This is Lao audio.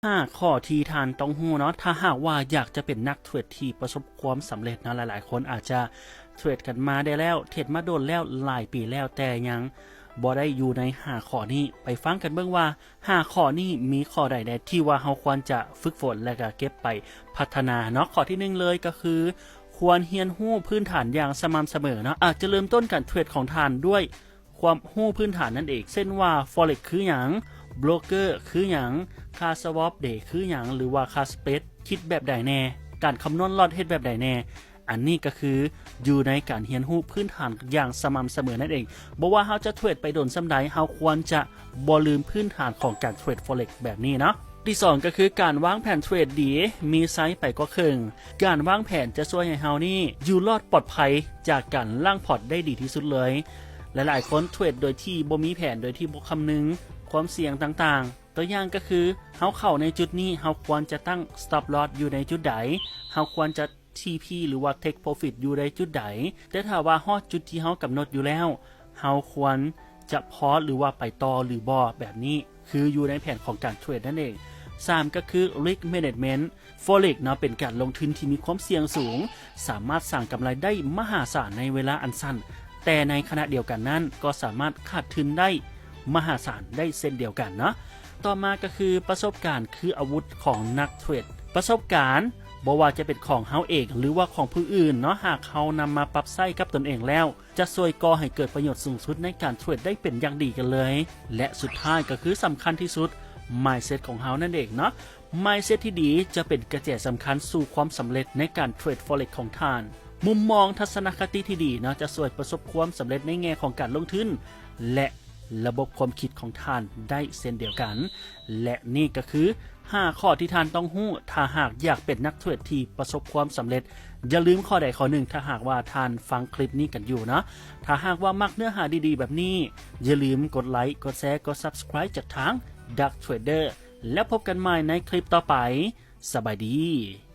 ຫ້າຂໍ້ທີ່ທ່ານຕ້ອງຮູ້ເນາະ ຖ້າຫາກວ່າຢາກຈະເປັນນັກເທຣດທີ່ປະສົບຄວາມສຳເລັດເນາະ. ຫຼາຍໆຄົນອາດຈະເທຣດກັນມາໄດ້ແລ້ວ ເທຣດມາດົນແລ້ວ ຫຼາຍປີແລ້ວ ແຕ່ຍັງບໍ່ໄດ້ຢູ່ໃນຫ້າຂໍ້ນີ້. ໄປຟັງກັນເບິ່ງວ່າຫ້າຂໍ້ນີ້ມີຂໍ້ໃດແດ່ທີ່ວ່າເຮົາຄວນຈະຝຶກຝົນ ແລະກະເກັບໄປພັດທະນາເນາະ. ຂໍ້ທີໜຶ່ງເລີຍກໍຄື ຄວນຮຽນຮູ້ພື້ນຖານຢ່າງສະໝ່ຳສະເໝີເນາະ. ອາດຈະເລີ່ມຕົ້ນການເທຣດຂອງທ່ານດ້ວຍ ຄວາມຮູ້ພື້ນຖານນັ້ນເອງ ເຊັ່ນວ່າ Forex ຄືຫຍັງ, ໂບຣກເກີ ຄືຫຍັງ, ຄ່າ Swap Day ຄືຫຍັງ ຫຼືວ່າຄ່າ Spread ຄິດແບບໃດແດ່, ການຄຳນວນ Loss ເຮັດແບບໃດແດ່. ອັນນີ້ກໍຄືຢູ່ໃນການຮຽນຮູ້ພື້ນຖານຢ່າງສະໝ່ຳສະເໝີນັ້ນເອງ. ບໍ່ວ່າເຮົາຈະເທຣດໄປດົນສ່ຳໃດ ເຮົາຄວນຈະບໍ່ລືມພື້ນຖານຂອງການເທຣດ Forex ແບບນີ້ເນາະ. ທີສອງກໍຄືການວາງແຜນເທຣດດີ ມີໄຊໄປກວ່າເຄິ່ງ. ການວາງແຜນຈະຊ່ວຍໃຫ້ເຮົານີ້ຢູ່ລອດປອດໄພຈາກການລ້າງພອດໄດ້ດີທີ່ສຸດເລີຍ. ຫຼາຍໆຄົນເທຣດໂດຍທີ່ບໍ່ມີແຜນ ໂດຍທີ່ບໍ່ຄຳນຶງຄວາມສ່ຽງຕ່າງໆ. ຕົວຢ່າງກໍຄື ເຮົາເຂົ້າໃນຈຸດນີ້ ເຮົາຄວນຈະຕັ້ງ Stop Loss ຢູ່ໃນຈຸດໃດ, ເຮົາຄວນຈະ TP ຫຼືວ່າ Take Profit ຢູ່ໃນຈຸດໃດ. ແຕ່ຖ້າວ່າຮອດຈຸດທີ່ເຮົາກຳນົດຢູ່ແລ້ວ ເຮົາຄວນຈະພໍ້ ຫຼືວ່າໄປຕໍ່ ຫຼືບໍ່ ແບບນີ້ ຄືຢູ່ໃນແຜນຂອງການເທຣດນັ້ນເອງ. ສາມ ກໍຄື Risk Management. Forex ເນາະ ເປັນການລົງທຶນທີ່ມີຄວາມສ່ຽງສູງ, ສາມາດສ້າງກຳໄລໄດ້ມະຫາສານໃນເວລາອັນສັ້ນ, ແຕ່ໃນຂະນະດຽວກັນນັ້ນກໍສາມາດຂາດທຶນໄດ້ມະຫາສານໄດ້ເຊັ່ນດຽວກັນເນາະ. ຕໍ່ມາກໍຄືປະສົບການຄືອາວຸດຂອງນັກເທຣດ. ປະສົບການ ບໍ່ວ່າຈະເປັນຂອງເຮົາເອງ ຫຼືວ່າຂອງຜູ້ອື່ນເນາະ, ຫາກເຮົານຳມາປັບໃຊ້ກັບຕົນເອງແລ້ວ ຈະຊ່ວຍກໍ່ໃຫ້ເກີດປະໂຫຍດສູງສຸດໃນການເທຣດໄດ້ເປັນຢ່າງດີກັນເລີຍ. ແລະ ສຸດທ້າຍກໍຄືສຳຄັນທີ່ສຸດ Mindset ຂອງເຮົານັ້ນເອງເນາະ. Mindset ທີ່ດີຈະເປັນກະແຈສຳຄັນສູ່ຄວາມສຳເລັດໃນການເທຣດ Forex ຂອງທ່ານ. ມຸມມອງທັດສະນະຄະຕິທີ່ດີເນາະ ຈະຊ່ວຍປະສົບຄວາມສຳເລັດໃນແງ່ຂອງການລົງທຶນ ແລະ ລະບົບຄວາມຄິດຂອງທ່ານໄດ້ເຊັ່ນດຽວກັນ. ແລະ ນີ້ກໍຄືຫ້າຂໍ້ທີ່ທ່ານຕ້ອງຮູ້ ຖ້າຫາກຢາກເປັນນັກເທຣດທີ່ປະສົບຄວາມສຳເລັດ. ຢ່າລືມຂໍ້ໃດຂໍ້ໜຶ່ງ ຖ້າຫາກວ່າທ່ານຟັງຄລິບນີ້ກັນຢູ່ເນາະ. ຖ້າຫາກວ່າມັກເນື້ອຫາດີໆແບບນີ້ ຢ່າລືມກົດໄລ, ກົດແຊ, ກົດ Subscribe ຈາກທາງ Dark Trader ແລ້ວພົບກັນໃໝ່ໃນຄລິບຕໍ່ໄປ. ສະບາຍດີ.